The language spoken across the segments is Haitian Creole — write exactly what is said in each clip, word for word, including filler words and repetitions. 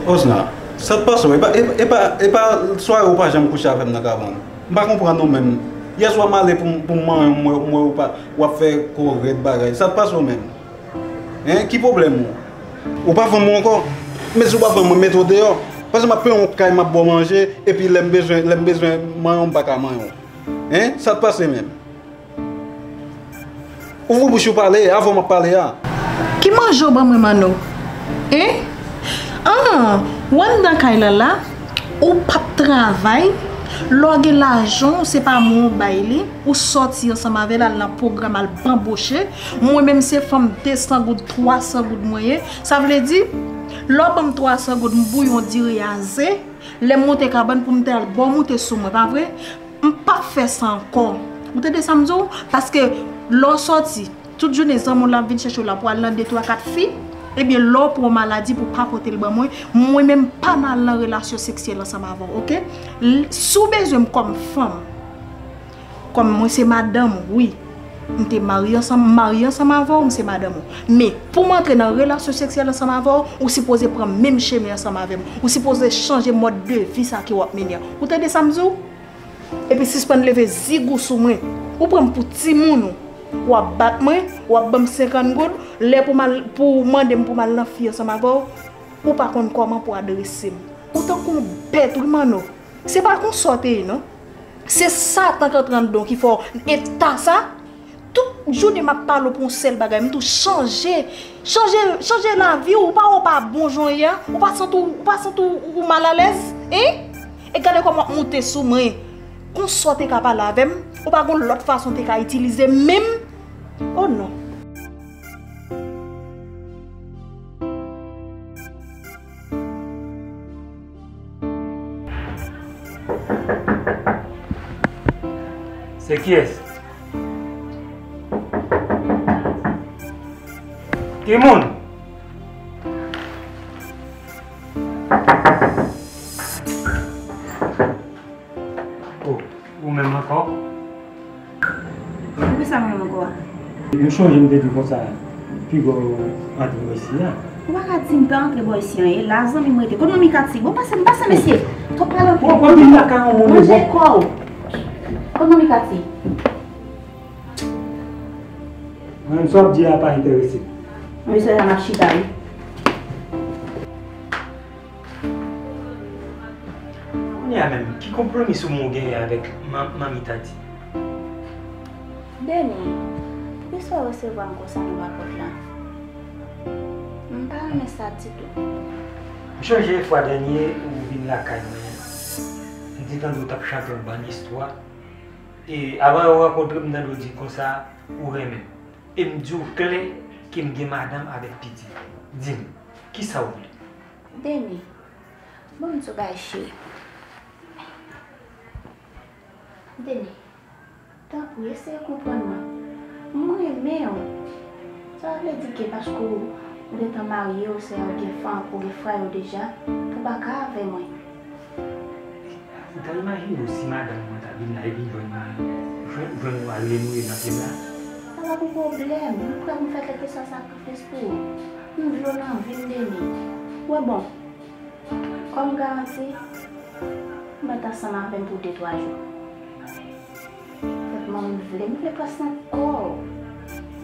Osna, sa t pase w? E pa, e, e pa, e pa sware ou pa janm kouche avè m nan kabann. M pa konprann ou menm. Yèswa m ale pou m, pou m manyen w, m wè, m wè ou pa, w ap fè kò rèd bagay. Sa t pase w menm? Hein, ki pwoblèm ou? Ou pa vann mwen ankò? Men si w pa vann mwen, mete w deyò. Paske m ap peye yon kay, m ap ba w manje, epi lè m bezwen, lè m bezwen manyen w, m pa ka manyen w. Hein, sa t pase menm? Ouvri bouch ou pale, avan m ap pale a. Ki manje w ban mwen, Manno? Hein? Ah, w anndan kay la la, ou p ap travay, lè w gen lajan w, se pa mwen w bay li, ou sòti ansanm avè l, al nan pwogram, al banboche. Mwen menm se fanm de san goud, twa san goud mwen ye. Sa vle di, lè w ban m twa san goud, m bouyon diri a ze, lè m monte kabann pou m te al ba w moute sou mwen, pa vre? M p ap fè sa ankò. Ou tande sa m di w? Paske lè w sòti, tout jounen zanmi w la ap vin chèche w la pou al nan de, twa, kat fi, ebyen lè w pran maladi pou pa pote l ban mwen, mwen menm m pa nan al nan relasyon seksyèl ansanm avè w, oke? L-, si w bezwen m kòm fanm, kòm mwen se madanm ou, wi. M te marye ansanm, m marye ansanm avè w, m se madanm ou. Men, pou m antre nan relasyon seksyèl ansanm avè w, ou sipoze pran menm chemen ansanm avè m. Ou sipoze chanje mòd de vi sa ke w ap mennen an. Ou tande sa m di w? Epi sispann leve zig ou sou mwen. Ou pran m pou timoun ou. W ap bat mwen, w ap ban m senkant goud, lè pou m al, pou w mande m pou m al nan fi ansanm avè w, ou pa konn kòman pou adrese m. Ou tankou yon bèt wi, Manno. Se pa konsa w te ye, non. Se Satan k antre anndan w ki fè w eta sa. Tout jounen m ap pale w pou yon sèl bagay, m di w chanje, chanje, chanje lavi w, ou pa wè w pa bon jan w ye a, ou pa santi w, ou pa santi w, ou malalèz, hein? E gade kòman w ap moute sou mwen. Konsa w te ka pale avè m, ou pa gon lòt fason w te ka itilize m menm? Oh non. Se kiyès? Ki moun? Oh, ou menm ankò? Poukisa mwen menm ankò a? M sonje m te di w konsa, piga w antre bò isi a. Ou pa ka di m pa antre bò isi an, e la zanmi m rete. Kot manmi Kati? Bon, pase m, pase m, mesye. Twòp pale anpil. Bon, bon, vin lakay yon moun. Ranje kò w. Kot manmi Kati? Mwen, sa w ap di a pa enterese m. Mwen, se la m ap chita, wi. Kounye a menm, ki konpwomi sou mwen w genyen avèk man-, manmi Tati? Deni, poukisa w resevwa m konsa nan bò pòt la? M pa renmen sa ditou. M chonje fwa dènye ou vin lakay mwen an. M te tande w t ap chante yon bann istwa. E avan w rankontre m, m tande w di konsa ou renmen m. E m di w klè ke m gen madanm avèk pitit. Di m, kisa w vle? Deni, bon, m di w bagay cheri. Deni, tanpri, eseye konprann mwen. M renmen w. Sa vle di ke paske w, ou gentan marye, ou se, ou gen fanm, ou gen frè yo deja, pou w pa ka avè mwen? Ou ta imajine w si madanm mwen ta vin la epi jwenn mwen, jwenn, jwenn ou al renoye nan pye m la? Sa pa pou pwoblèm. M prè pou m fè kèlkeswa sakrifis pou ou. M vle w nan vi m, Deni. Ou wè, bon, kòm garanti, ou mèt ansanm avè m pou de twa jou. Fèt mwen, m vle, m vle pran swen kò w.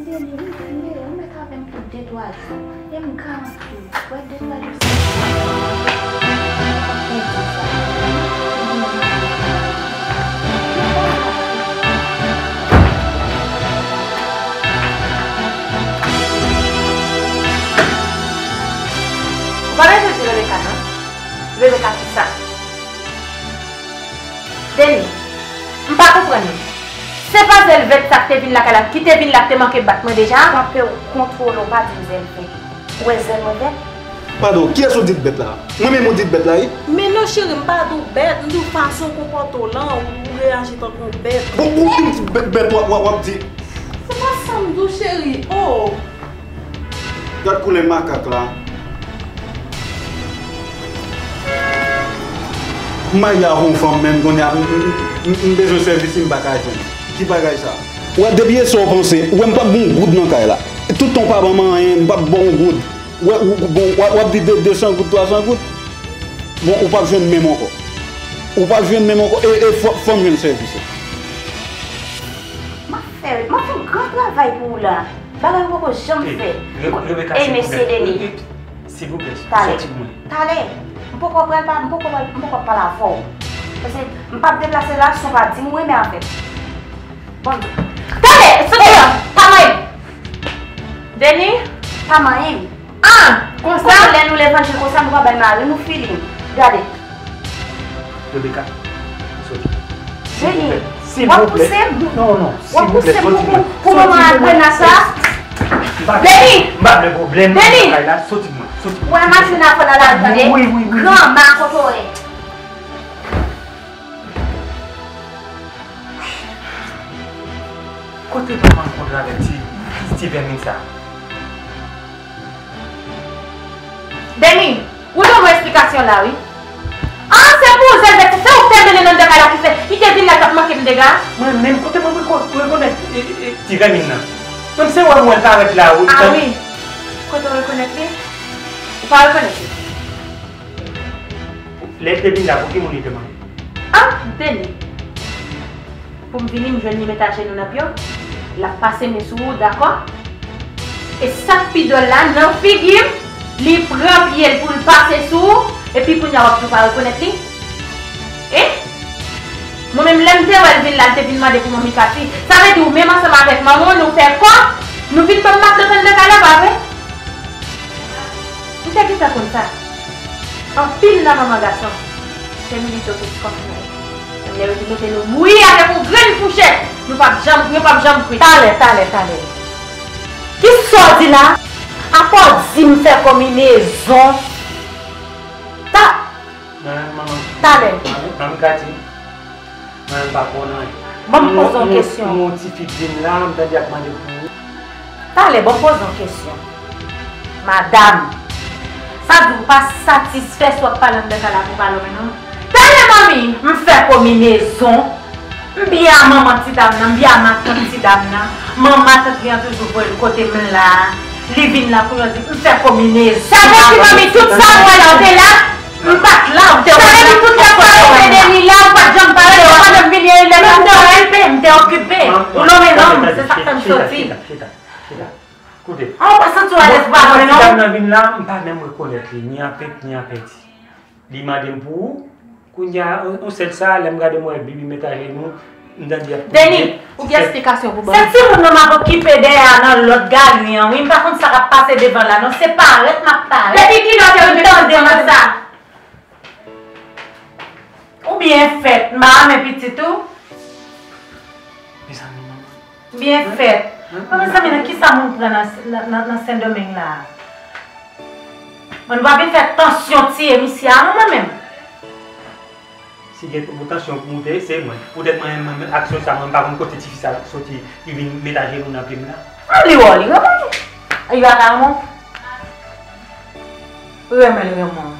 Deni, m vle, ou mèt avè m pou de twa jou. E m garanti w, wè de twa jou sa. Ou pa bezwen di Rebecca, non. Rebecca kisa? Deni, m pa konprann ou. Se pa Zèlvèt sa k te vin lakay la, ki te vin la, k te manke bat mwen deja? Kanpe w, kontwole w, pa di m Zèlvèt. Ou wè zèl mwen vèt? Padon, kiyès ou di k bèt la? Mwen menm ou di k bèt la, wi. Men non, cheri, m pa di w bèt, m di w fason w konpòte w lan, ou reyaji tankou yon bèt. Bon, ou di m bèt, bèt, w ap, w ap, w ap di. Se pa sa m di w, cheri. Oh! Gad koulè makak la. M marye ak yon fanm, men kounye a m, m, m, m bezwen sèvis li, m pa ka jwenn. Ki bagay sa? Ou wè, depi e sa w panse, ou wè m p ap ba w yon goud nan kay la. Tout tan w pa ban m anyen, m p ap ba w yon goud. Ou wè, ou, ou, bon, w ap, w ap di de, de san goud, twa san goud. Bon, ou p ap jwenn menm ankò. Ou p ap jwenn menm ankò. E, e fò, fò m jwenn sèvis ou. M ap fè, m ap fè yon gran travay pou ou la. Bagay ou poko janm fè. Ey, mesye Denis. Silvouplè, sòti pou mwen. Talè. M poko pral pa, m poko pral, m poko ap pale avè w. Paske m p ap deplase la san w pa di m ou renmen avè m. Bon, talè, soti la, pa manyen m. Denis, pa manyen m. Ah, konsa? Kote lè nou levanjil konsa, nou pa bay mari nou feeling. Gade. Rebecca, soti. Denis, w ap pouse m? Non, non, w ap pouse m pou, pou, pou manman a grenn sa? Denis! M pa vle pwoblèm nan kay la, soti pou mwen, soti pou mwen. Ou wè machin nan fò nan lari, tande? Wi, wi, wi. Granma kote w ye? Kote papa m kontre avèk ti, ti vèmin sa? Deni, ou dwe yon esplikasyon la wi. Ah, se pou zèzè, se ou k te mennen nan dega la ki fè, ki te vin la k ap manke m dega? Mwen menm, kote mwen rekonèt ti vèmin nan? Menm se wè mwen parèt la wi. Ah wi. Kote w rekonèt li? Ou pa rekonèt li? Lè l te vin la, pou ki moun li te mande? Ah, Deni. Pou m vini, m jwenn li met ajenou nan pye w. L ap pase men sou ou, dakò? E sa k pi dwòl la, nan figi m, li pran pye l pou l pase sou ou, epi kounye a w ap di w pa rekonèt li? Hein? Mwen menm, lè m te wè l vin la, l te vin mande pou manmi Kati. Sa vle di ou menm ansanm avèk manman w, nou fè kò, nou vin ban m matant anndan kay la, pa vre? M te gentan konn sa. Anpil nan manman gason se milito ki kòf nou. Menm lè yo te mete nou bouyi avèk yon grenn fouchèt, nou p ap janm, yo p ap janm kwit. Talè, talè, talè. Kisa w di la? Apa w di m fè konbinezon? Ta. Talè. Manmi Kati. Mwen menm pa konn anyen. Ban m poze yon kesyon. M wè yon ti fi k vin la, m tande y ap mande pou ou. Talè, ban m poze yon kesyon. Madanm, sa di ou pa satisfè si w ap pale anndan kay la pou pale w menm non? Talè manmi! M fè konbinezon. M byen a manman ti dam nan, m byen a matant ti dam nan. Manman matant li an toujou voye l kote m la a. Li vin la kounye a di m fè konbinezon. Sa vle di manmi tout sa m wè la w te la? M pa t la, m te wè. Sa vle di tout lè w pa rete Deni la, ou pa t janm pale, ou pa janm vini lè m ap travay. M te okipe, m te okipe. Ou lonmen non m, se sa k fè m soti. Chita, chita, chita, chita. Koute. Ah, ou pa santi w alèz pou pa lonmen non m? Ti dam nan vin la, m pa menm rekonèt li, ni an pent, ni an pèdi. Li mande m pou ou, kounye a, yon sèl sa, lè m gade m wè Bibi met ajenou, m tande y ap koute. Deni, ou gen esplikasyon pou ban m? Se timoun nan m ap okipe dèyè a nan lòt galri an, wi, m pa konn sa k ap pase devan la non, se parèt m ap parèt. Depi kilè w te rive nan sa? Ou byen fèt, m pa renmen pitit ou. Mezanmi, manman. Byen fèt. Bon, mezanmi, nan kisa moun pran nan, nan, nan, nan Sendomeng la a? Mwen, nou pa vin fè tansyon tiye misye a, non, mwen menm. Si gen pou tansyon pou moute, se mwen. Poutèt mwen, mwen, mwen, aksyon sa, mwen pa konn kote tifi sa soti, li vin met ajenou nan pye m la. An li wè w, li renmen w. Li pa ka renmen w. Renmen l, renmen w.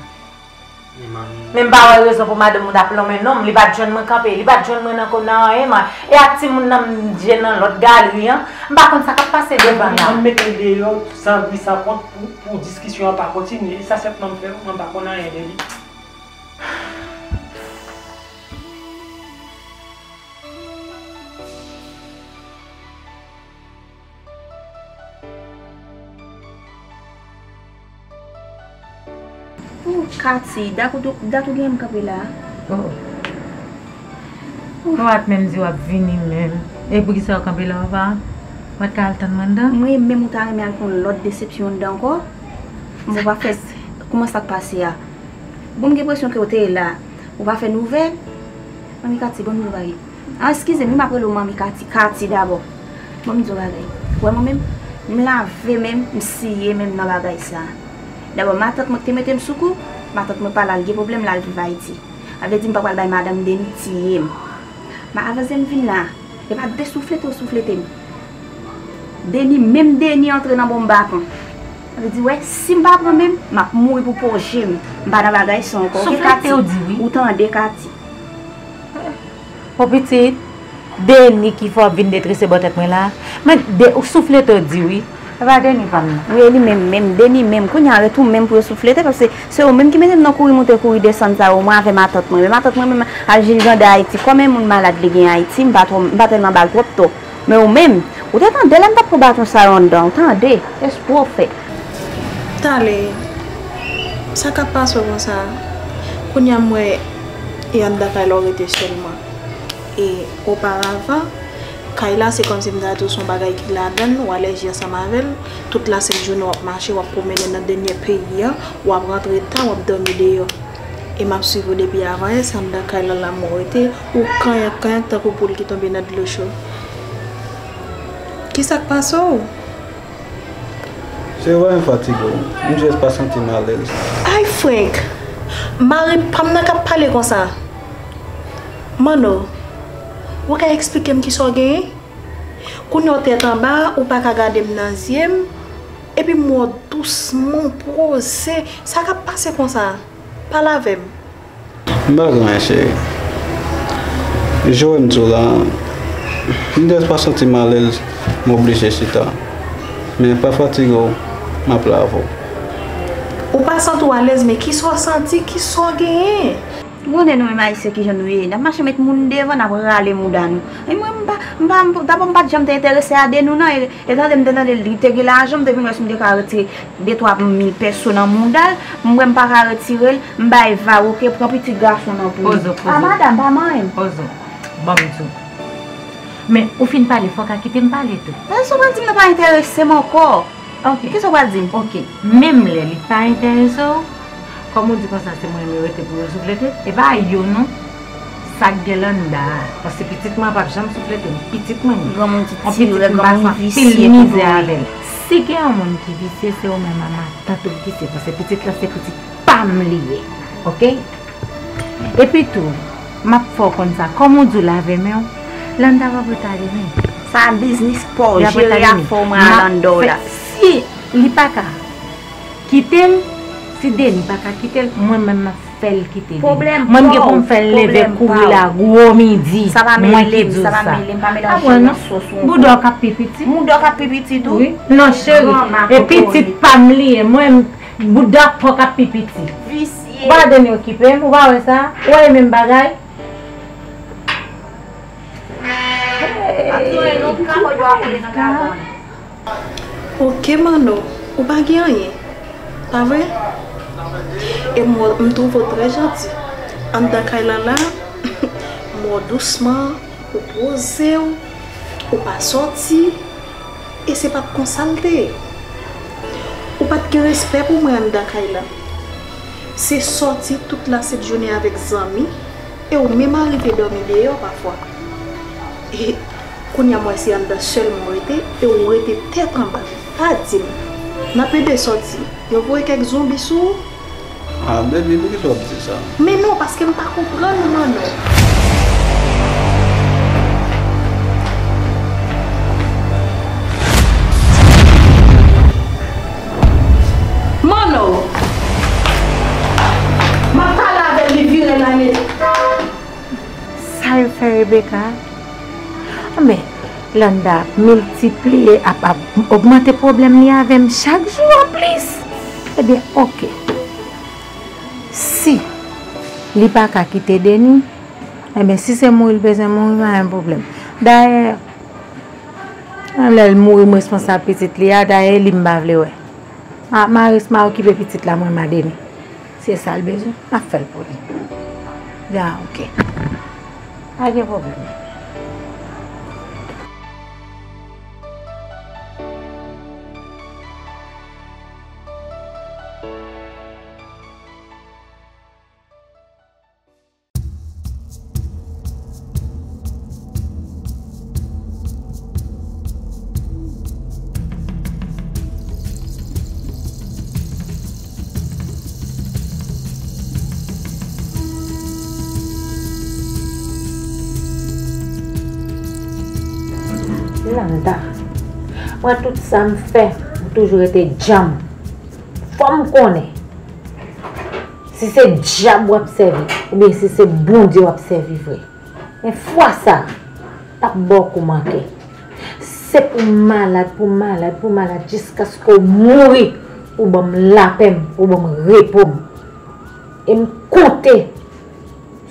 Men m pa wè rezon pou madanm ou t ap lonmen non m, li pa t jwenn mwen kanpe, li pa t jwenn mwen nan ko nan anyen mwen. E ak timoun nan m je nan lòt galri an, m pa konn sa k ap pase devan la. Mwen mete l deyò san bri san kont pou, pou diskisyon an pa kontinye. E sa sèlman m fè, mwen m pa konn anyen de li. Oh, Katy, dat ou, dat ou genyen m kanpe la a? Oh. Ou pa t menm di w ap vini menm. E poukisa w kanpe la, papa? W pa t ka al tann mwen anndan? Mwen menm ou ta renmen al pou yon lòt desepsyon anndan ankò? Bon, w pa fè, kòman sa k pase a? Bon, m gen enpresyon ke w te la. Ou pa fè nouvèl? Manmi Katy, ban m di w bagay. Ah, eskize m, wi, m ap rele w manmi Katy, Katy dabò. Bon, m di w bagay. Ou wè mwen menm, m lave men m, m siye men m nan bagay sa. Dabò, matant mwen ki te mete m sou kou, matant mwen pa la, l gen pwoblèm, l al viv Ayiti. Sa vle di m pa pral bay madanm Denis tiye m. Ma avanse m vin la, e pa de souflete w souflete m. Denis, menm Denis antre nan bon bakon. Sa vle di, wè, si m pa pran men m, m ap mouri pou po je m. M pa nan bagay sa ankò, oke, Katy? Souflete w di wi. Ou tande, Katy? O pitit, Denis ki fè w ap vin detrese bò tèt mwen la. Men, de, ou souflete w di wi. Se pa Deni pa m nan. Wi, e li menm, menm, Deni menm. Kounye a, ret ou menm pou yo souflete, paske se ou menm ki mete m nan kouri moute, kouri desann sa yo, mwen avè matant mwen. Men matant mwen menm al jingande Ayiti. Kòman e moun malad li gen Ayiti, m pa twò, m pa tèlman ba l twòp tò. Men ou menm, ou te tande lè m t ap pran baton sa yo anndan, ou tande, espre w fè. Talè, sa k ap pase w konsa? Kounye a m wè e anndan kay la w rete sèlman. E oparavan, kay la se kòmsi m ta di w se yon bagay ki ladan l, w alèji ansanm avè l, tout lasent jounen w ap mache, w ap pwomennen nan dènye peyi a, w ap rantre ta, w ap dòmi deyò. E m ap swiv ou depi avanyè, se anndan kay la la m wè w rete, ou kanyank kanyank tankou poul ki tonbe nan dlo cho. Kisa k pase w? Se vrè m fatige w, m jis pa santi m alèz. Ay Frank, mari pa m nan k ap pale konsa. Manno, ou ka eksplike m kisa w genyen? Kounye a w tèt anba, ou pa ka gade m nan zye m, epi m wè w dousman, w poze. Sa k ap pase konsa? Pale avè m. M pa gen anyen, cheri. Jan w wè m di w la, m jis pa santi m alèz, m oblije chita. Men pa fatige w, m ap la avè w. Ou pa santi w alèz, men kisa w santi, kisa w genyen? Ou konnen nou menm Ayisyen kijan nou ye, n ap mache met moun devan, n ap rale mouda nou. E mwen, m pa, m pa, m, dabò m pa t janm te enterese a Denou nan, e, e tande m te tande li te gen lajan, m te vin wè si m te ka retire de twa mil peso nan mouda l, m wè m pa ka retire l, m bay vag, oke, pran pitit gason nan pou li. Pozo, pozo. A madanm, pa manyen m. Pozo, ban m di w. Men, ou fin pale, fò w ka kite m pale tou. Sa w pral di m nan pa enterese m ankò. Ok. Kisa w pral di m? Ok. Menm lè li pa enterese w, kòm ou di konsa se mwen menm yo rete pou yo souflete, e pa yo non. Sa k gen anndan a. Paske pitit mwen p ap janm souflete m. Pitit mwen menm. Granmoun ti tirè, granmoun visye tou. Pil mizè avè l. Si gen yon moun ki visye, se ou menm a matant ou ki visye. Paske pitit la se pitit pa m li ye. Ok? Epi tou, m ap fè w konn sa, kòm ou di w lave men w, Landa p ap retade men. Sa biznis pa w, jere afè w, mwen a Landa w la. Si li pa ka kite l, si Deni pa ka kite l, mwen menm m ap fè l kite Deni. Mwen m gen pou m fè l leve kouri la gwo midi. Mwen ki di w sa. Apre non, bouda w k ap pi piti. Bouda w k ap pi piti tou. Wi. Non, cheri, e pitit pa m li ye. Mwen, bouda pa w k ap pi piti. Visye. Ou pa Deni okipe m, ou pa wè sa? Ou wè e menm bagay? Hey, Landa. Ok, Manno, ou pa gen anyen, pa vre? E m, m twouve w trè janti. Anndan kay la la, m wè w dousman, ou poze w, ou pa sòti, e se pa t konsa l te ye. Ou pa t gen respè pou mwen anndan kay la. Se sòti tout lasent jounen avèk zanmi, e ou menm arive dòmi deyò pafwa. E kounye a m wè se anndan sèlman w rete, e ou rete tèt anba. Pa di m, n ap ede sòti, yo voye kèk zonbi sou ou? Ah, baby, poukisa w ap di sa? Men non, paske m pa konprann ou, Manno. Manno! M ap pale avè l, li vire l ale. Sa yo fè Rebecca? Anben, Landa ap miltipliye, ap, ap ogmante pwoblèm li avè m chak jou anplis. Ebyen, oke. Si li pa ka kite Deni, enben, si se mouri l bezwen mouri, pa gen pwoblèm. Dayè, lè l mouri, m responsab pitit li a, dayè, e li m pa vle wè. Ma, ma res, ma okipe pitit la, mwen, ma Deni. Si se sa l bezwen, m ap fè l pou li. Ya, oke. Pa gen pwoblèm. Landa, mwen tout sa m fè, m toujou rete djanm. Fò m konnen si se dyab w ap sèvi oubyen si se Bondye w ap sèvi vre. Men fwa sa a, m p ap ba w kou manke. Se pou m malad, pou m malad, pou m malad, jiskaske w mouri, pou w ban m lapè m, pou w ban m repo m. E m konte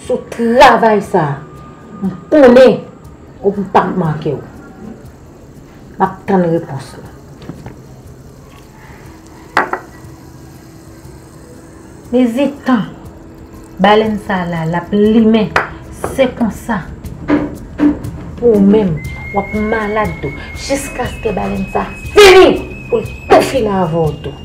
sou travay sa a. M konnen ou m p ap manke w. M ap tann repons la. Mezi tan, balèn sa a la, l ap limen. Se konsa. Pou ou menm, w ap malad tou. Jiskaske balèn sa a fini, pou l tou fini avè w tou.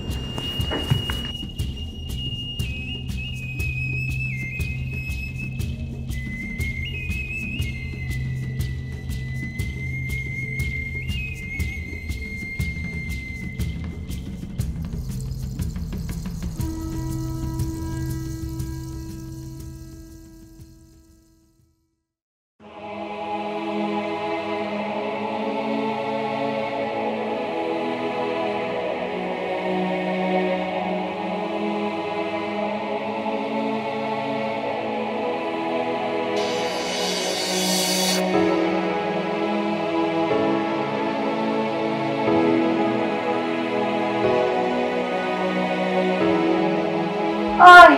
Ay!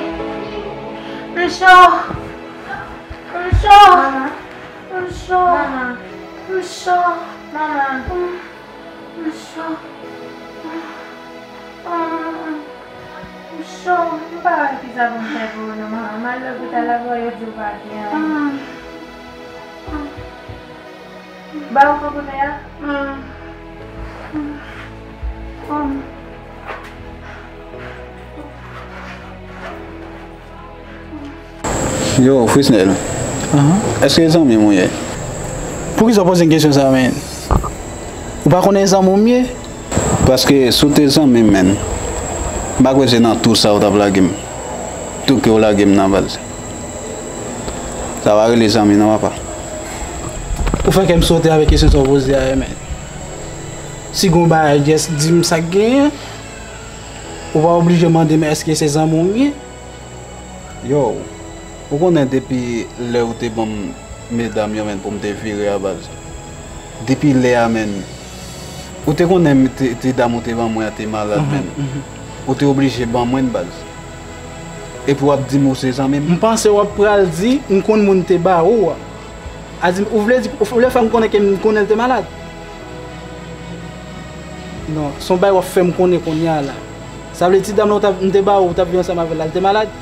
M cho! M cho! Mama. M cho! Mama. M cho! Mama. M cho! M cho! M pa wè kisa pou m fè pou ou non, mama. M al lopital la, yo di w pa gen anyen. Ba ou konprann a? Yo, Frisnel. Ahan. Èske zanmi m ou ye? Poukisa w poze m kesyon sa a, menn? Ou pa konnen zanmi w m ye? Paske si w te zanmi m, menn, m pa kwè se nan tou sa ou t ap lage m. Tou ke w lage m nan, baz. Sa pa rele zanmi non, papa. Ou fè kè m sote avèk kesyon sa w poze a, menn. Si gon bagay, just di m sa k genyen. Ou pa oblije mande m èske se zanmi w m ye. Yo, ou konnen depi lè ou te ban m medam yo, menn, pou m te vire a, baz. Depi lè a, menn, ou te konnen ti, ti dam ou te ban mwen an te malad, menn. Ou te oblije ban mwen l, baz. Epi w ap di m ou se zanmi m. M panse w ap pral di m konn moun te ba ou a. A di, ou vle di, ou vle fè m konnen ke m konnen l te malad? Non, se yon bagay w ap fè m konnen kounye a la. Sa vle di ti dam nan w t ap, m te ba ou, ou t ap viv ansanm avè l la, l te malad?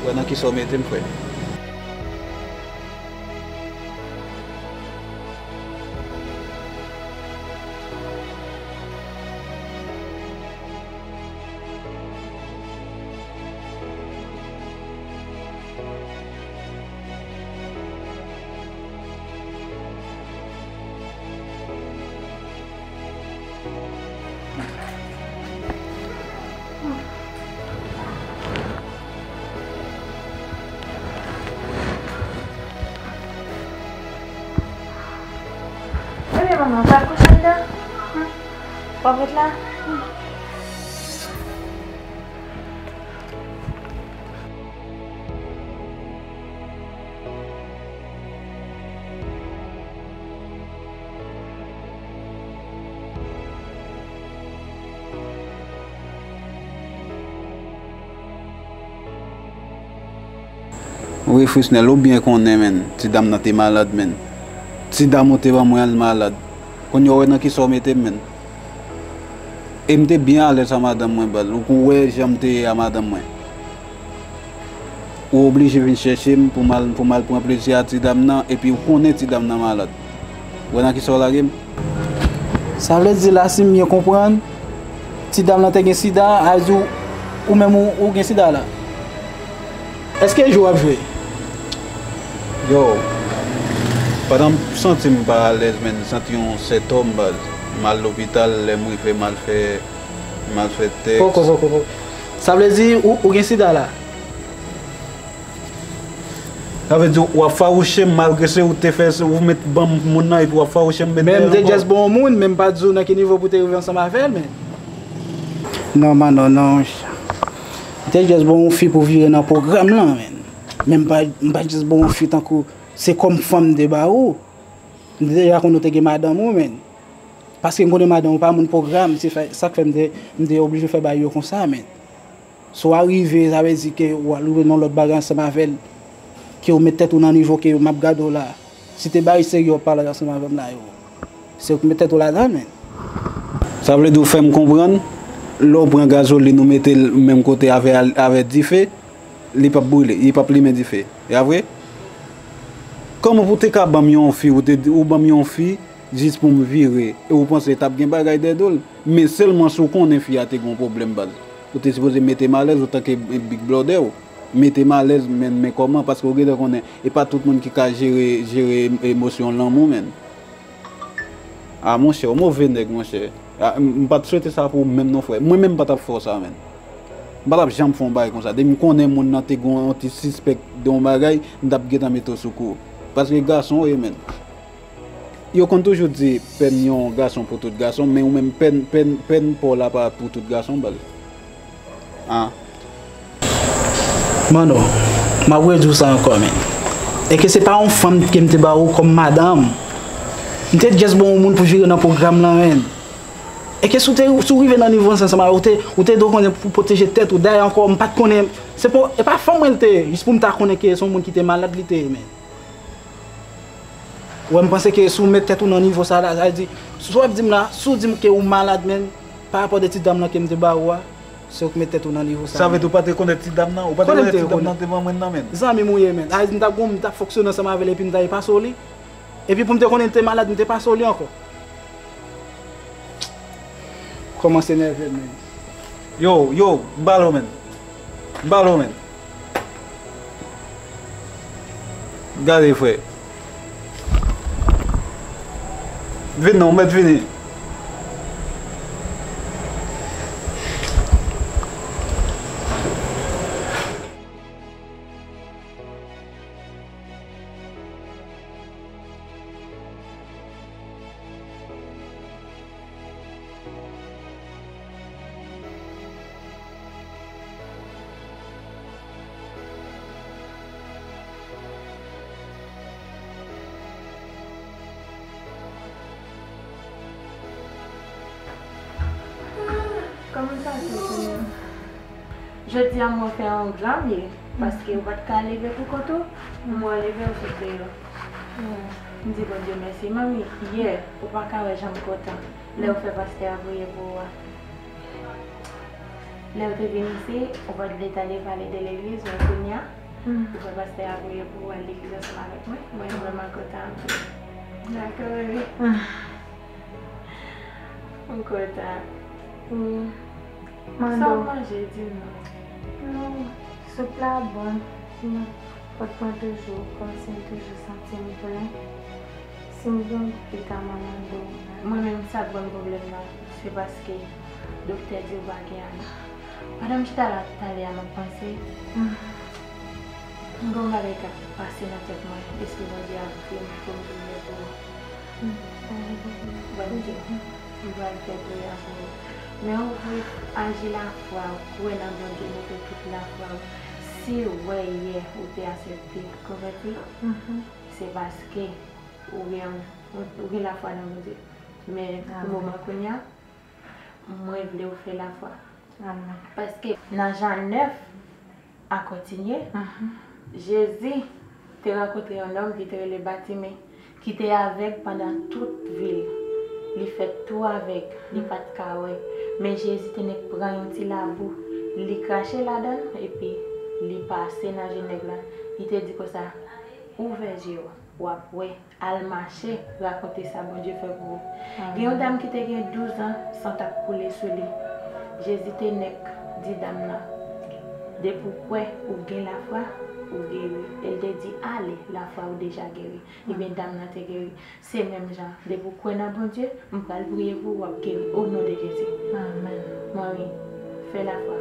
Ou wè nan kisa w mete m, frè? Ebyen, manman, w pral kouche anndan? Hum? W ap ret la? Hum. Wi, Frisnel, ou byen konnen, menn, ti dam nan te malad, menn. Ti dam ou te ban mwen an, l malad. Kounye a, ou wè nan kisa w mete m, menn. E m te byen alèz a madanm mwen, baz. Ou wè jan m te ye a madanm mwen. Ou oblije vin chèche m pou m al, pou m al pran plezi a ti dam nan, epi ou konnen ti dam nan malad. Ou wè nan kisa w lage m? Sa vle di la, si m byen konprann, ti dam nan te gen sida, a di w, ou menm ou, ou gen sida la. Èske jwe w ap jwe? Yo, pandan m santi m pa alèz, menn, m santi yon sentòm, baz. M al lopital, lè m rive, m al fè, m al fè tès. Poko, poko, poko. Sa vle di ou, ou gen sida la? Sa vle di w ap fawouche m malgre se ou te fè, se ou met ban m moun nan epi w ap fawouche m, men m te just bon moun, men m pa di w nan ki nivo pou w te rive ansanm avè l, men. Non, man, non, non. M te just bon yon fi pou vire nan pwogram lan, men. Men m pa, m pa just bon yon fi tankou se kòm fanm m te ba ou. M te deja konn ou te gen madanm ou, men. Paske m konnen madanm ou pa moun pwogram, se fè, sa k fè m te, m te oblije fè bagay yo konsa, men. Si w arive, sa vle di ke w al rive nan lòt bagay ansanm avè l, ke w met tèt ou nan nivo ke m ap gade w la. Si te bagay serye w ap pale ansanm avè m la, yo. Se w ki met tèt ou ladan l, men. Sa vle di w fè m konprann, lè w pran gazolin ou mete l menm kote avè, avè dife, li p ap boule, li p ap limen dife. E a vre? Kòman pou w te ka ban m yon fi, ou te, ou ban m yon fi jis pou m vire, e ou panse t ap gen bagay dèyè do l? Men sèlman si w konnen fi a te gen yon pwoblèm baz. Ou te sipoze mete m alèz otan ke Big Brother w. Mete m alèz, men, men kòman? Paske w gentan konnen, e pa tout moun ki ka jere, jere emosyon lanmou, men. A, monchè, w move nèg, monchè. A, m, m pa t swete sa pou ou menm non, frè. Mwen menm m pa t ap fè w sa, men. M pa t ap janm fè yon bagay konsa. Depi m konnen moun nan te gen yon ti sispèk de yon bagay, m t ap gentan mete w sou kou. Paske gason w ye, men. Yo konn toujou di, pèn yon gason pou tout gason, men ou menm pèn, pèn, pèn pa w la pa pou tout gason, baz. An. Manno, m ap redi w sa ankò, men. E ke se pa yon fanm ke m te ba ou kòm madanm. M te just ba w yon moun pou jere nan pwogram lan, men. E ke si w te, si w rive nan nivo sa ansanm avè l, ou te, ou te dwe konnen pou pwoteje tèt ou. Dayè ankò, m pa t konnen, se pou, e pa fanm mwen l te ye, jis pou m ta konnen ke se yon moun ki te malad li te ye, men. Ou wè, m panse ke si w met tèt ou nan nivo sa la, sa vle di, si w ap di m la, si w di m ke ou malad, men, pa rapò de ti dam lan ke m te ba ou a, se ou ki met tèt ou nan nivo sa. Sa vle di ou pa t rekonèt ti dam nan? Ou pa t rekonèt ti dam nan devan mwen nan, men? Zanmi m ou ye, men. Sa vle di m t ap gon, m t ap fonksyone ansanm avè l epi m ta pase w li. Epi pou m te konnen l te malad, m te pase w li ankò. Kòmanse nève m, men. Yo, yo, m ba l ou, men. M ba l ou, men. Gade, frè. Vin non, ou mèt vini. Kòman sa te konnen? Jodi a mwen fè yon gran byen, paske ou pa t ka leve pou kont ou, mwen leve ou sot deyò. M di Bondye mèsi, manmi, yè, ou pa ka wè jan m kontan lè ou fè pastè a priye pou ou a. Lè ou te vin isi, ou pa t vle tande pale de legliz, men kounye a, ou fè pastè a priye pou ou al legliz ansanm avèk mwen, mwen vrèman kontan anpil. Dakò, bebe. M kontan. Wi. Sa w manje, di m non? Non, soup la bon. Vant mwen toujou kòmsi m toujou santi m plen. Si m gen goute, m a mande w. Mwen menm, sa k ban m pwoblèm nan, se paske doktè di w pa gen anyen. Pandan m chita la talè a, m ap panse, m gen yon bagay k ap pase nan tèt mwen, espri Bondye ap di m pou m priye pou ou. Ban m di w, m pral fè priyè pou ou. Men ou vle aji lafwa w, kwè nan Bondye, mete tout lafwa w. Si w wè yè ou te aksepte konvèti, se paske ou gen, ou gen lafwa nan Bondye. Men pou moman kounye a, mwen vle w fè lafwa. Paske nan Jan nèf, a kontinye, Jezi te rankontre yon nonm ki te rele Batime, ki te avèg pandan tout vi l. Li fèt tou avèg, li pa t ka wè. Men Jezi te nèk pran yon ti labou, li krache ladan l, epi li pase nan je nèg la. Li te di konsa, ouvè je w, w ap wè. Al mache, rakonte sa Bondye fè pou ou. Gen yon dam ki te gen douz an, san t ap koule sou li. Jezi te nèk di dam nan, depi w kwè, ou gen lafwa, ou geri. E l te di, ale, lafwa ou deja geri. Ebyen, dam nan te geri. Se menm jan, depi w kwè nan Bondye, m pral priye pou ou, w ap geri, o non de Jezi. Amèn. Manmi, fè lafwa.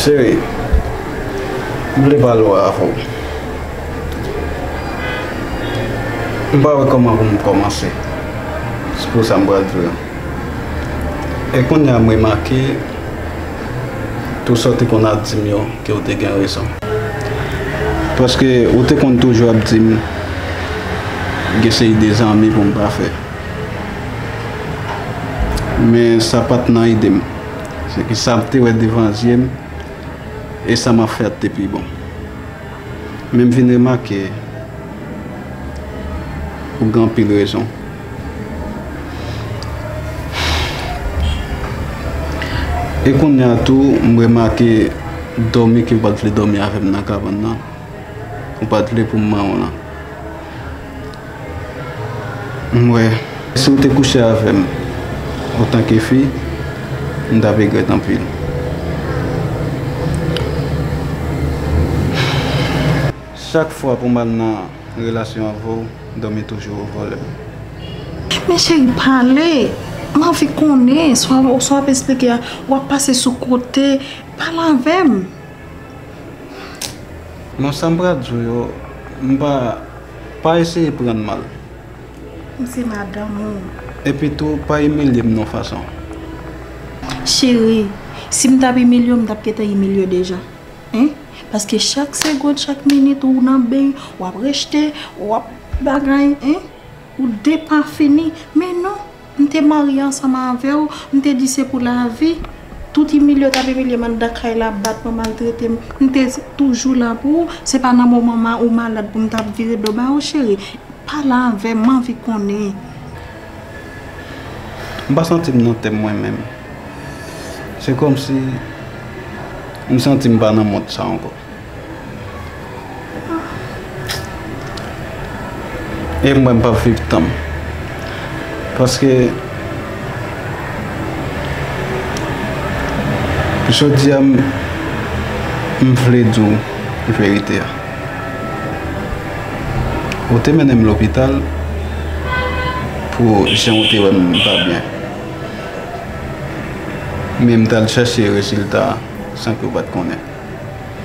Cheri, m vle pale w avè w. M pa wè kòman pou m kòmanse. Se pou sa m pral di w. E kounye a m remake, tout sa w te konn ap di m yo, ke w te gen rezon. Paske ou te konn toujou ap di m, gen seri de zanmi pou m pa fè. Men sa pa t nan ide m. Se ke sa m te wè devan zye m, e sa m ap fè a te pi bon. Men m vin remake, ou gen anpil rezon. E kounye a tou, m remake dòmi ke w pa t vle dòmi avè m nan kabann nan. Ou pa t vle pou m manman w lan. M wè, si w te kouche avè m antanke fi, m t ap regrèt anpil. Chak fwa pou m al nan relasyon avè w, dòmi toujou vòlè m. Men cheri, pale. M anvi konnen, sa w ap esplike a, w ap pase sou kote, pale avè m. Non, sa m pral di w yo, m pa, pa eseye pran mal. M se madanm ou. Epi tou, pa imilye m non fason. Cheri, si m t ap imilye w, m t ap gentan imilye w deja. Hein? Paske chak segonn, chak minit, ou nan beny, w ap rejte, w ap bagay, hein? Ou depafini. Men non, m te marye ansanm avè w, m te di se pou lavi. Tout imilye w t ap imilye m anndan kay la, bat mwen, maltrete m, m te toujou la pou ou. Se pa nan moman ma ou malad pou m t ap vire do ba ou, cheri. Pale avè m, m anvi konnen. M pa santi m nan tè m mwen menm. Se kòmsi m santi m pa nan mond sa ankò. E m wè m p ap viv tan m. Paske jodi a m, m vle di w verite a. Ou te mennen m lopital pou jan w te wè m pa byen. Men m t al chèche rezilta a san ke w pa t konnen.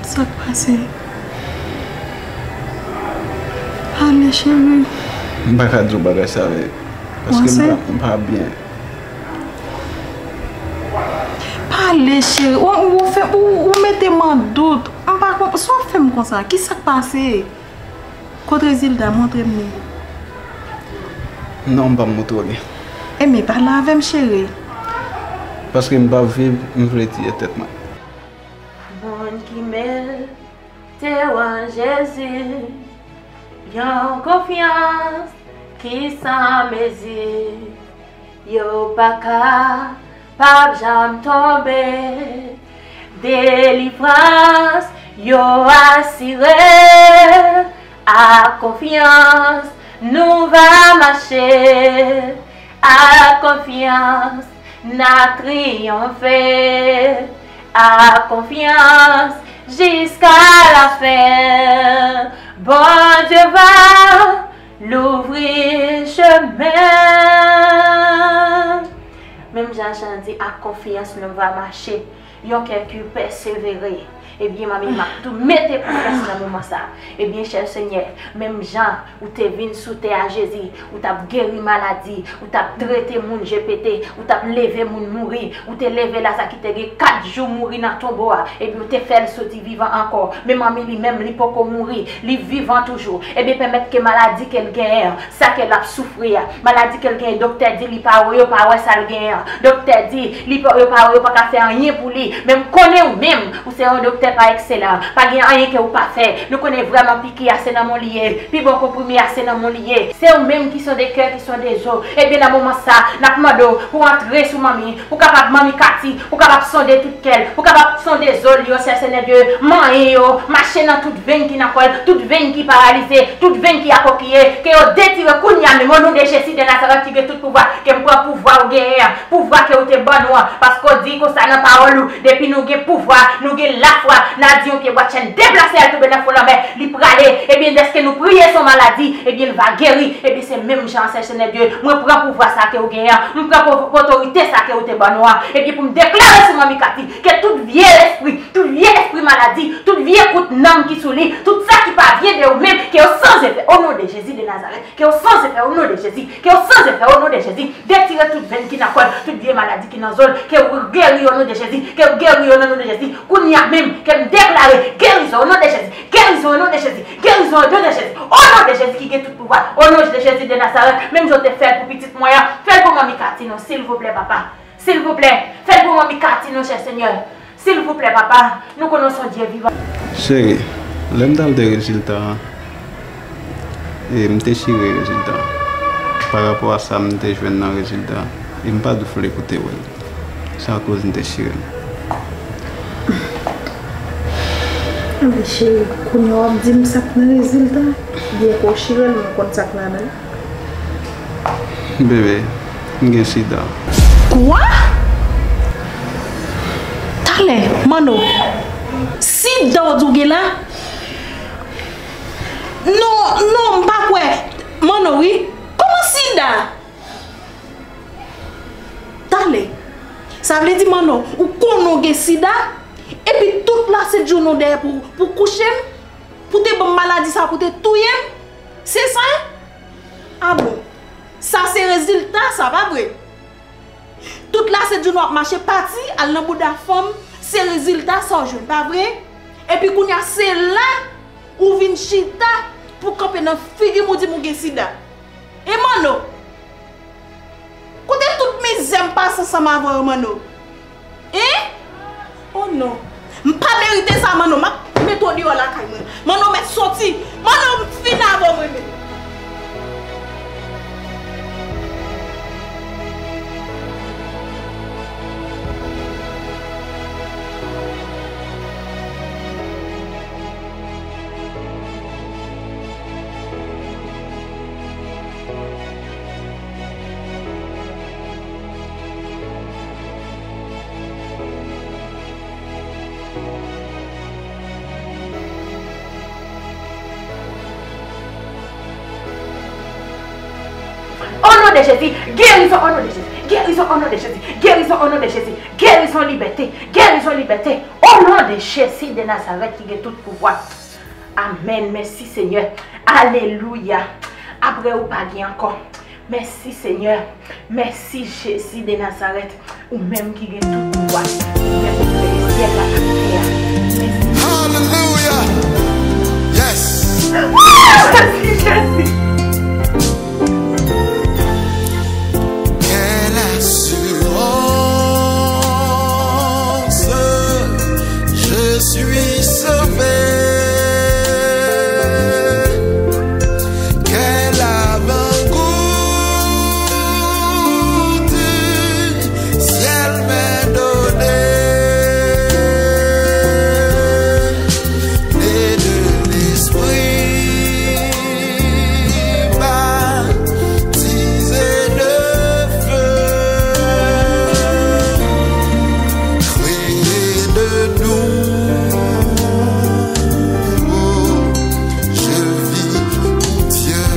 Sa k pase? Pale, cheri. M pa ka di w bagay sa vre. Paske m pa, m pa byen. Pale, cheri. Ou, ou fè, ou, ou mete m an dout. M pa konp-, sa w fè m konsa? Ki sa k pase? Kot rezilta? Montre m li. Non, m p ap montre w li. Ebyen, pale avè m, cheri. Paske m p ap viv, m vle tiye tèt mwen. Moun ki mete w an Jezi, yon konfyans ki san mezi. Yo pa kapab janm tonbe. Delivrans yo asire. Ak konfyans nou va mache. Ak konfyans n a triyonfe. Ak konfyans jiska lafen. Bondye va louvri chemen. Menm jan Jan di, ak konfyans nou va mache, yon kè ki pèsevere. Ebyen, manmi, m ap tou mete konfyans nan moman sa. Ebyen, chè Senyè, menm jan ou te vin sou tè a, Jezi, ou t ap geri maladi, ou t ap trete moun je pete, ou t ap leve moun mouri, ou te leve Laza ki te gen kat jou mouri nan tonbo a, ebyen, ou te fè l soti vivan ankò. Men manmi li menm, li poko mouri, li vivan toujou. Ebyen, pèmèt ke maladi ke l genyen an, sa ke l ap soufri a, maladi ke l genyen, doktè di li pa wè, yo pa wè sa l genyen an. Doktè di li pa, yo pa wè, yo pa ka fè anyen pou li. Men m konnen ou menm, ou se yon doktè pa ekselan. Pa gen anyen ke ou pa fè. Nou konnen vrèman piki a se nan men w li ye. Pi bon konprime a se nan men w li ye. Se ou menm ki sonde kè, ki sonde zo. Ebyen, nan moman sa, n ap mande w pou antre sou manmi, pou kapab manmi Kati, pou kapab sonde tout kè l, pou kapab sonde zo l yo, Sè Senyè Dye, manyen yo, mache nan tout venn ki nan kò l, tout venn ki paralize, tout venn ki akòkiye, ke yo detire kounye a menm, o non de Jezi de Nazarèt ki gen tout pouvwa, ke m pran pouvwa ou genyen an, pouvwa ke ou te ban nou an, paske w di konsa nan pawòl ou, depi nou gen pouvwa, nou gen lafwa, n a di yon pye bwa chèn deplase al tonbe nan fon lanmè, li prale, ebyen dèske nou priye se yon maladi, ebyen l va geri, ebyen se menm jan an Sè Senyè Dye, mwen pran pouvwa sa ke ou genyen an, m pran po-, otorite sa ke ou te ban nou an, ebyen pou m deklare sou manmi Kati, ke tout vye lespri, tout vye lespri maladi, tout vye kout nanm ki sou li, tout sa ki pa vyen de ou menm, ke yo sanz efè, o non de Jezi de Nazarèt, ke yo sanz efè, o non de Jezi, ke yo sanz efè, o non de Jezi, detire tout venn ki nan kò l, tout vye maladi ki nan zo l, ke w geri, o non de Jezi, ke w geri, o non de Jezi, kounye a menm, ke m deklare gerizon, o non de Jezi, gerizon, o non de Jezi, gerizon, o non de Jezi, o non de Jezi ki gen tout pouvwa, o non de Jezi de Nazarèt, menm jan w te fè l pou pitit mwen an, fè l pou manmi Katin, non, silvouplè, papa. Silvouplè, fè l pou manmi Katin, non, chè Senyè. Silvouplè, papa, nou konnen w se yon Dye vivan. Cheri, lè m t al de rezilta an, e m te chire rezilta an. Pa rapò a sa m te jwenn nan rezilta an, e m pa t vle pou te wè l. Se akoz m te chire l. Anben, cheri, kounye a w ap di m sa k nan rezilta an? Byen ke w chire l, men w konn sa k ladan l? Bebe, m gen sida. Kwa? Talè, Manno, sida w di w gen la? Non, non, m pa kwè. Manno, wi. Kòman sida? Talè. Sa vle di, Manno, ou konnen w gen sida? Epi tout lasent jounen w dèyè pou, pou kouche m? Pou te ban m maladi sa, pou te touye m? Se sa? A bon. Sa se rezilta sa, pa vre? Tout lasent jounen w ap mache pati, al nan bouda fanm, se rezilta sa w jwenn, pa vre? Epi kounye a, se la ou vin chita pou kanpe nan figi m ou di m ou gen sida. E Manno? Kote tout mizè m pase ansanm avè w, Manno? Hein? Oh non. M pa merite sa, Manno. M ap mete w deyò lakay mwen. Manno, mèt soti. Manno, m fin avè w mwen menm. O non de Jezi, gerizon o non de Jezi, gerizon o non de Jezi, gerizon o non de Jezi, gerizon, libète, gerizon, libète, o non de Jezi de Nazarèt ki gen tout pouvwa. Amèn. Mèsi, Senyè. Alelouya. Apre ou pa gen ankò. Mèsi, Senyè. Mèsi, Jezi de Nazarèt. Ou menm ki gen tout pouvwa. Ou menm ki kreye syèl la ak tè a. Mèsi. Alelouya. Yes. Mèsi, Jezi. Quelle assurance, je suis sauvé. Quel avant-goût du ciel m'est donné. Né de l'Esprit, baptisé de feu, créé de nouveau, je vis pour Dieu.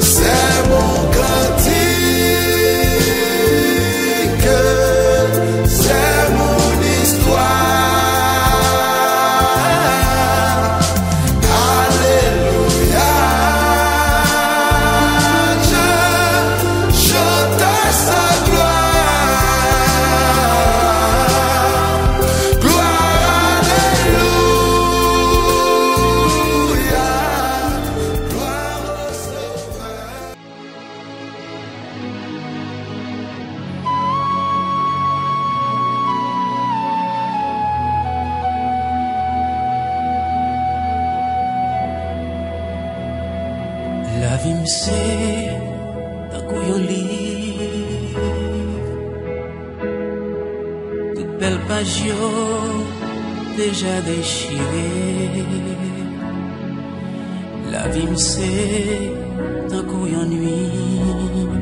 C'est mon cantique, c'est mon histoire. Alléluia, je chante sa gloire. Gloire, alléluia, gloire au Sauveur. Lavi m se tankou yon liv. Tout bèl paj yo deja dechire. Lavi m se tankou yon nuit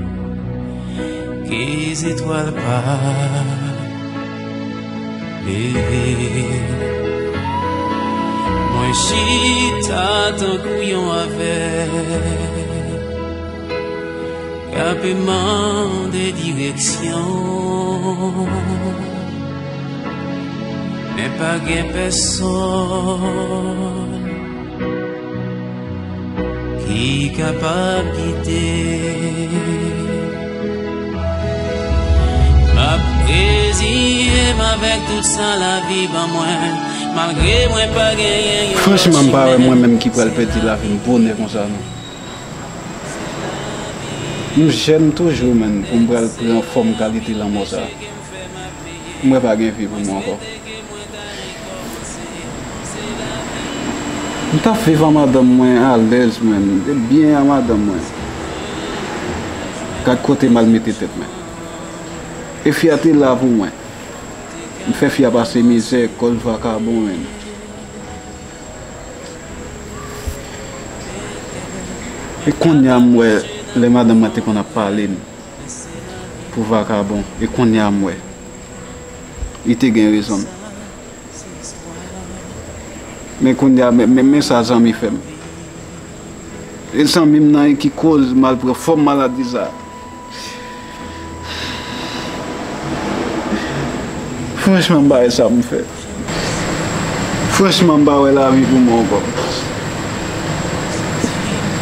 ke zetwal pa leve. Mwen chita tankou yon avèg k ap mande direksyon. Pa gen pèsonn ki kapab kite. M ap reziye m avèk tout sa lavi ban mwen, malgre mwen pa genyen yon lòt chimen. Franchman, m pa wè mwen menm ki pral pèdi lavi m bonè konsa, non. M jèn toujou, menn, pou m pral pran fòm kalite lanmò sa. M wè pa gen vi pou mwen ankò. M t ap viv a madanm mwen alèz, menn. M te byen a madanm mwen. Gad kote m al mete tèt mwen. E fi a te la pou mwen. M fè fi a pase mizè, kòl vakabon, menn. E kounye a m wè lè madanm mwen te konn ap pale m pou vakabon, e kounye a m wè li te gen rezon l. Men kounye a, men, men, men sa zanmi fè m. E zanmi m nan ki koz m al pran fòm maladi sa. Franchman, m pa wè sa pou m fè. Franchman, m pa wè lavi pou mwen ankò.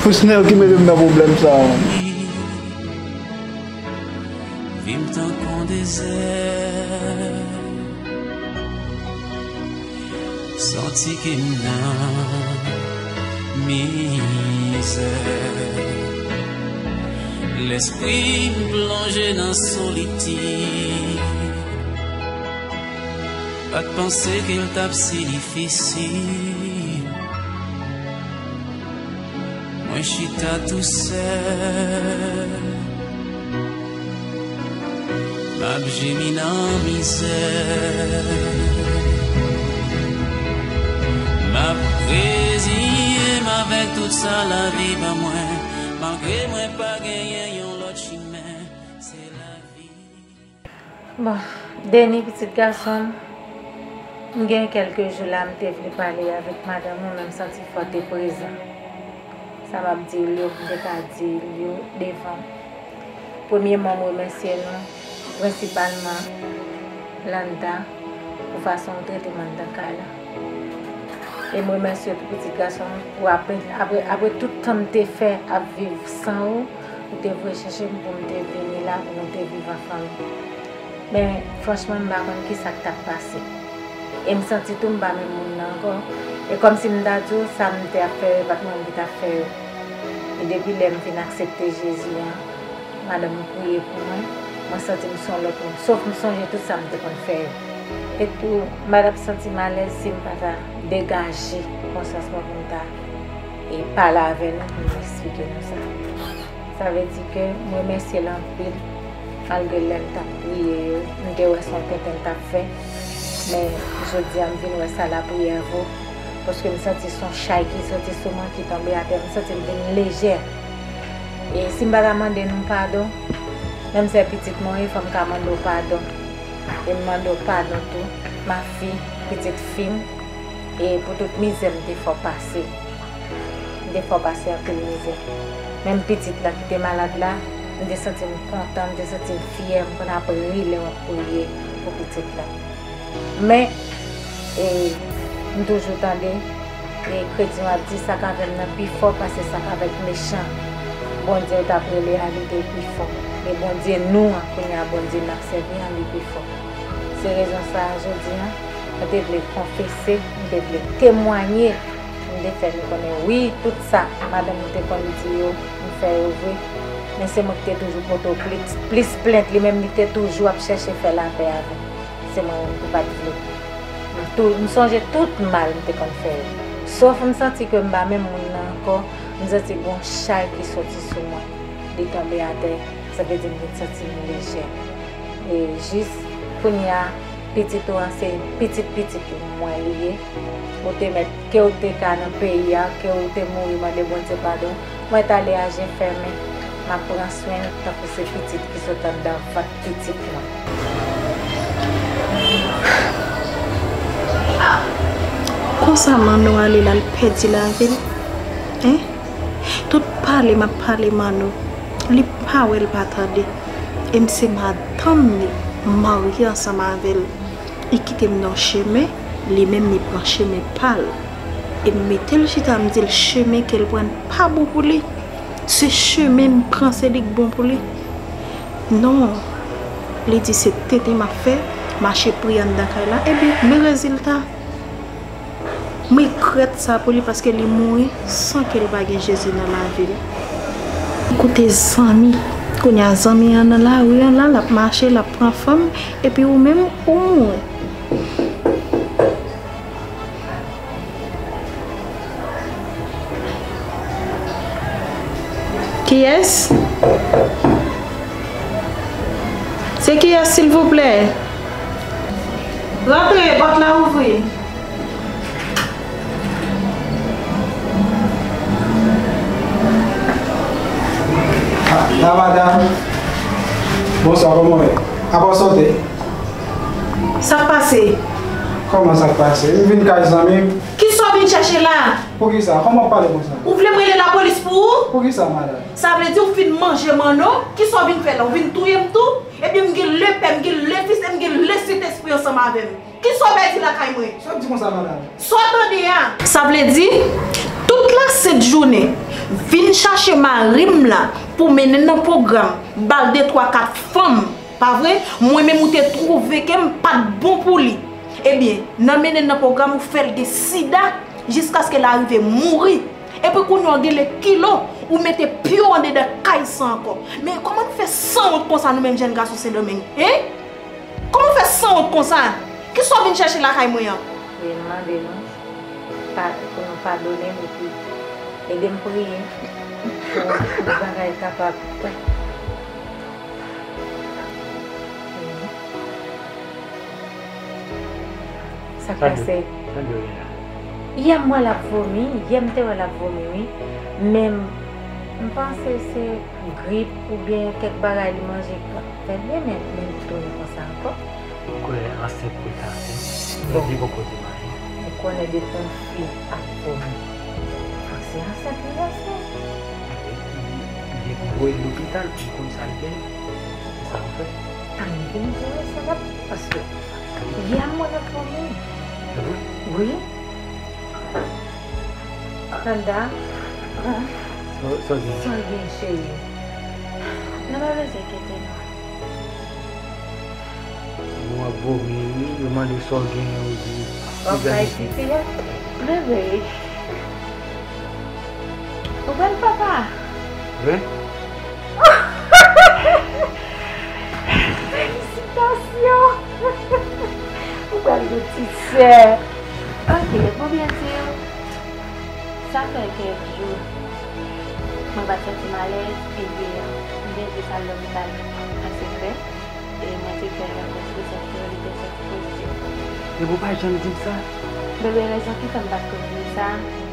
Fouch Nèl ki mete m nan pwoblèm sa a. Vi m tankou dezè. Santi ke m nan mizè. Lespri m plonje nan solitid. Pa t panse ke l t ap si difisil. Mwen chita tousèl. M ap jemi nan mizè. M ap reziye m avèk tout sa lavi ban mwen, malgre mwen pa genyen yon lòt chimen. Se lavi. Bon, Deni, pitit gason m, m gen kèlke jou la, m te vle pale avèk madanm ou, men m santi fò w te prezan. Sa m ap di l yo, m te ka di l yo devan w. Premyèman, m remèsye nou, prensipalman Landa, pou fason w trete m anndan kay la. E m remèsye w tou, pitit gason m, pou apre, apre, apre tout tan m te fè ap viv san ou, ou te voye chèche m pou m te vini la, pou nou te viv an fanmi. Men, franchman, m pa konn kisa k t ap pase. E m santi tou m pa menm moun nan ankò. E kòmsi m ta di w, sa m te ap fè yo, e pa t mwen menm ki t ap fè yo. E depi lè m fin aksepte Jezi an, madanm m priye pou mwen, mwen santi m se yon lòt moun. Sof m sonje tout sa m te konn fè yo. E tou, m pa t ap santi m alèz si m pa ta degaje konsyans mwen pou m ta, e, pale avè nou, pou m eksplike nou sa. Sa vle di ke m remèsye l anpil, malgre lè m t ap priye yo, m te wè se yon tenten m t ap fè. Men, jodi a, m vin wè sa lapriyè vo, paske m santi se yon chay ki soti sou mwen, ki tonbe atè. M santi m vin lejè. E si m pa ta mande nou padon, menm si se pitit mwen ye, fò m ka mande w padon. E m mande w padon tou, ma fi, pitit fi m, e pou tout mizè m te fè w pase. M te fè w pase anpil mizè. Menm pitit la ki te malad la, m te santi m kontan, m te santi m fyè, m konn ap ri lè w ap priye pou pitit la. Men, e, m toujou tande, e, kretyen yo ap di, sa k avè m nan pi fò pase sa k avèk mechan. Bondye yo t ap rele a, li te pi fò. E Bondye nou an, kounye a, Bondye n ap sèvi an, li pi fò. Se rezon sa a, jodi a, mwen te vle konfese, mwen te vle temwanye, mwen te fè nou konnen, wi, tout sa madanm mwen te konn di yo, m fè yo vre. Men se mwen ki te toujou pote plis, plis plent, li menm li te toujou ap chèche fè lapè avè m. Se mwen menm ki pa t vle. M tou, m sonje tout mal m te konn fè yo. Sof m santi ke m pa menm moun nan ankò, m santi gon chay ki soti sou mwen. Li tonbe atè, sa vle di m vin santi m lejè. E jis kounye a, pitit ou an se pitit pitit ou mwen li ye. Ou te mèt, ke ou te ka nan peyi a, ke ou te mouri, mande Bondye padon. Mwen t ale a je fèmen. M ap pran swen l tankou se pitit ki sot anndan vant pitit mwen. Konsa Manno ale l al pèdi lavi l? Hein? Tout pale m ap pale Manno, li pa wè, l pa tande. E m se madanm li, m marye ansanm avè l. Li kite m nan yon chemen, Li menm, li pran chemen pa l. E m mete l chita, m di l chemen ke l pran pa bon pou li. Se chemen m pran, se li k bon pou li. Non, li di se tenten m ap fè, mache pri anndan kay la. Ebyen, men rezilta. M regrèt sa pou li paske li mouri san ke l pa gen Jezi nan lavi l. Koute zanmi, kounye a zanmi an nan lari an la, l ap mache, l ap pran fanm, epi ou menm, ou mouri. Kiyès? Se kiyès, silvouplè? Rantre, pòt la ouvri. Ah, la madam. Bonswa, kòman w ye? Apa w sòti? Sa k pase? Kòman sa k pase? M vin kay zanmi m. Kisa w vin chèche la? Poukisa? Kòman w pale konsa? Ou vle m rele lapolis pou ou? Poukisa, madanm? Sa vle di ou fin manje manno? Kisa w vin fè la? Ou vin touye m tou? Ebyen, m gen Lepè, m gen Lefis e m gen Lesentespri ansanm avè m. Kisa w pèdi lakay mwen? Sa w di konsa, madanm? Sa w tande a? Sa vle di, tout lasent jounen, vin chache mari m la pou mennen l nan pwogram, ba l de, twa, kat fanm. Pa vre? Mwen menm ou te twouve ke m pa t bon pou li. Ebyen, nan mennen l nan pwogram ou fè l gen sida jiskaske l arive mouri. Epi kounye a w gen le kilo ou mete pye w andedan kay sa ankò. Men kòman nou fè sanwont konsa nou menm jèn gason Sendomeng? Hein? Kòman w fè sanwont konsa? Kisa w vin chèche lakay mwen an? Wi, m mande nou pa, pou nou padone m epi ede m priye pou bagay kapab. Sa k pase? Yè m wè l ap vomi, yè m te wè l ap vomi, wi. Men m, m panse se grip oubyen kèk bagay li manje k ap fè l ye, men, men li tounen konsa ankò. Ou kwè ansent pou l ta ansent? Bon. Li poko di m anyen. Ou konnen depi yon fi ap vomi, fòk se ansent li ansent. Li, li, li gen pou voye l lopital pou l konn sa l genyen. Se sa nou fè. Tann vin voye sa l ap, paske yè m wè l ap vomi. Wi. Kanda. Sa, sa w gen? Sa w gen, cheri? Nou pa bezwen enkyete nou. Bon, w ap vomi, wi. Yo mande w sa w gen, ou di. W ap bay pipi a? Bebe. Ou pral papa? Wi. Felisitasyon! Ou pral gen ti sè. Ok, pou byen di w, sa fè kèk jou mwen pa t santi m alèz, epi m te jis al lopital an sekrè, e mwen te fè yon tès resèt yo, li te sòti pozitif. Epi w pa janm di m sa? Bebe, rezon ki fè m pa t konn di w sa,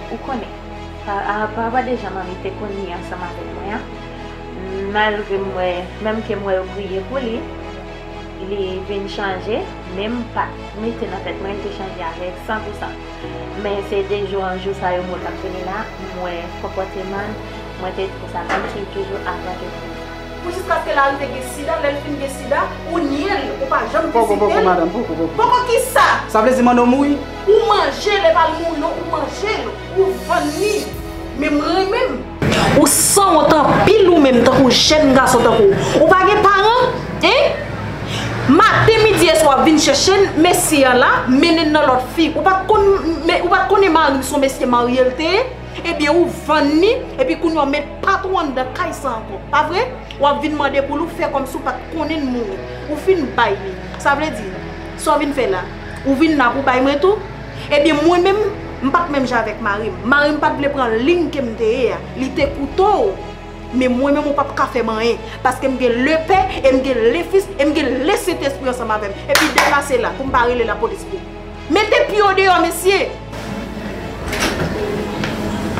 ou konnen. Pa, a, papa deja manmi te konn li ansanm avèk mwen an. Malgre m wè, menm ke m wè yo priye pou li, li vin chanje, men m pa t mete nan tèt mwen li te chanje avè l san pou san. Men se de jou an jou sa yo mwen t ap vini la, m wè konpòteman l, mwen te di konsa, m ap swiv toujou avan ke m vini. Pou jiskaske l arive gen sida, lè l fin gen sida, ou nye l, ou pa janm vizite l. Poko, poko, madanm, poko, poko. Poko kisa? Sa vle di manno mouri? Ou manje l, e pa l mouri non, ou manje l, ou vann li. Men m renmen m. Ou sanwont anpil ou menm tankou jèn gason tankou w. Ou pa gen paran? Hein? Maten, midi e swa w ap vin chèche n, mesye an la, mennen n nan lòt fi. Ou pa t konn, men, ou pa t konnen mari m se yon mesye marye l te ye? Ebyen, ou vann li, epi kounye a w met pat ou anndan kay sa ankò. Pa vre? W ap vin mande pou l, ou fè kòmsi w pa t konnen l mouri. Ou fin bay li. Sa vle di, sa w vin fè la? Ou vin la pou bay mwen tou? Ebyen, mwen menm, m pa t menm jan avèk mari m. Mari m pa t vle pran liy ke m te ye a. Li te koute w. Men mwen menm, ou p ap ka fè m anyen. Paske m gen Lepè, e m gen Lefis, e m gen Lesentespri ansanm avè m. Epi deplase la, pou m pa rele lapolis pou ou. Mete pye w deyò, mesye!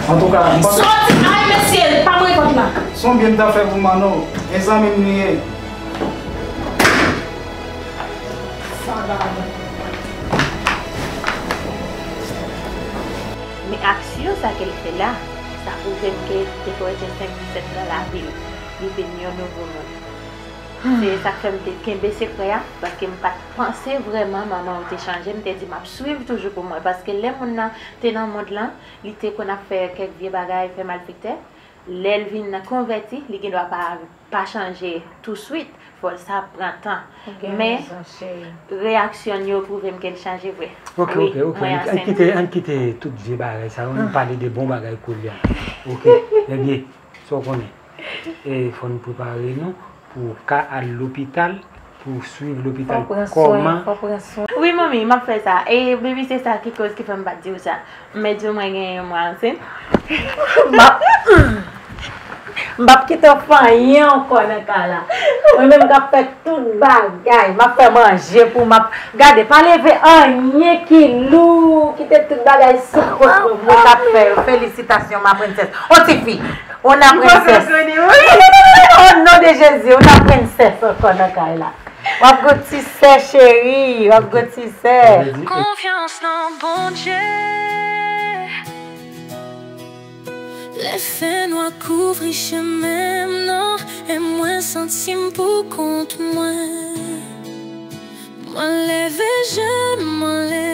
Antouka, m panse. Sòti, ay, mesye, pa mwen kont la. Se yon byen m ta fè pou Manno, e zanmi m li ye. Vagabon. Men aksyon sa ke l fè la, sa pwouve m ke depi w te senk disèt nan lavi l, li vin yon nouvo moun. Se sa k fè m te kenbe sekrè a, paske m pa t panse vrèman manman w te chanje. M te di m ap swiv toujou pou m wè, paske lè moun nan te nan mond lan, li te konn ap fè kèk vye bagay, fè malfektè. Lè l vin konvèti, li gendwa pa, pa chanje touswit. Fò l sa pran tan. Men, reyaksyon l yo pwouve m ke l chanje vre. Ok, ok, ok. Ann kite, ann kite tout vye bagay sa yo, ann pale de bon bagay koulye a. Ok, ebyen, sa w konnen. E fò n prepare nou pou w ka al lopital, pou w swiv lopital kòman. Wi, manmi, m ap fè sa. E, baby, se sa ki koz ki fè m pa t di w sa. Mwen di w mwen genyen yon mwa ansent. M ap, m p ap kite w fè anyen ankò nan kay la. Mwen menm k ap fè tout bagay. M ap fè manje pou w, m ap, gade, pa leve anyen ki lou. Kite tout bagay sou kont mwen. Mwen k ap fè yo. Felisitasyon, ma princesse. On ti fi. On a princesse. O non de Jezi, on a princesse ankò nan kay la. W ap gon ti sè, cheri. W ap gon ti sè. Konfyans nan Bondye. Lè fènwa kouvri chemen m nan, e mwen santi m pou kont mwen. Mwen leve je m anlè,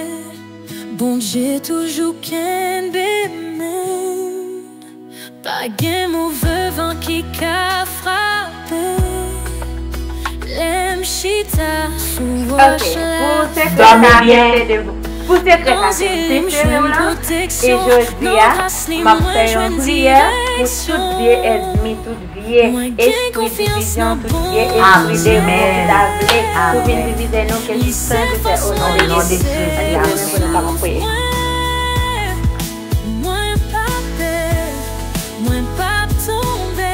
Bondye toujou kenbe men m. Pa gen move van ki ka frape. Lè m chita sou wòch la, pou sekrè sa se te, pou sekrè sa se te sere w lan. E jodi a, m ap fè yon priyè pou tout vye ènmi, tout vye espri divizyon, tout vye espri demon ki ta vle pou vin divize nou, ke tout sa ki fè o non de Jezi. Ann leve pou nou kapab priye. Mwen p ap pè, mwen p ap tonbe.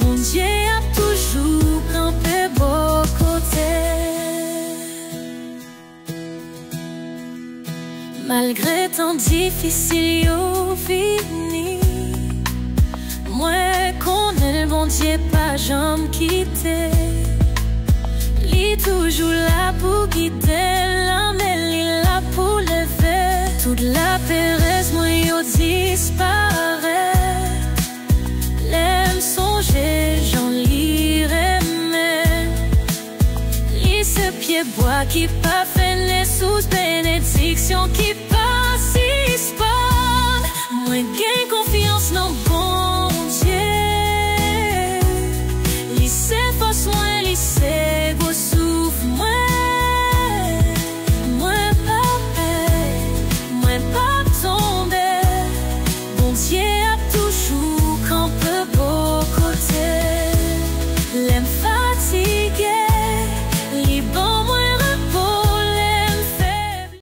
Bondye ap toujou kanpe bò kote. Malgre tan difisil yo vini, mwen konnen l Bondye pa janm kite. Li toujou la pou gide l, lame li la pou leve. Tout laperèz mwen yo disparèt. Lè m sonje jan li renmen m. Li se pyebwa ki pa fennen, sous benediksyon ki pa sispann. Mwen gen konfyans nan